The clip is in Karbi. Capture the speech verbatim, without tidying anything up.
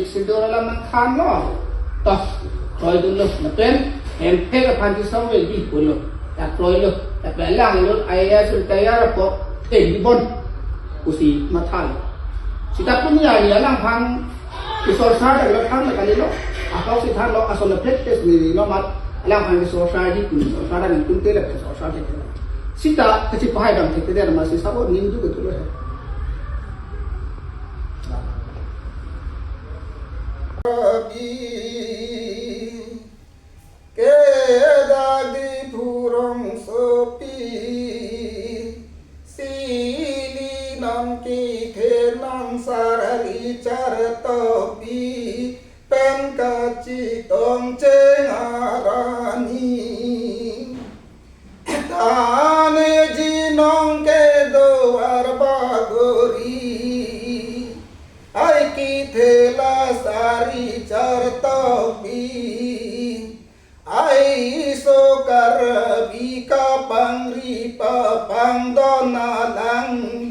Sindur alam nangthanlo. Toh, kroidunlo. Lapen hemphek aphan kesongvekji pulo. Ta kroilo. Lapen alang inut I A S retire apot tengdunbom pusi mathalo. Seta pini arni alangphan kesorsar ta lo, thanlo kalilo. Ako si thanlo, ason le plek tes ni lo mat. Alangphan kesorsarji, kesorsar dan kunte le kesorsar te. Seta kachipahai dam te te, masi sabo ning ju ketulo he. Kedagi purong sopi, sili non kethe non sarli chartopi, pen kachetong cheng arni. Tane jinong kedo Arbagori, ai kethe la sarli chartopi, ai so Karbi kapangri papangdon alang.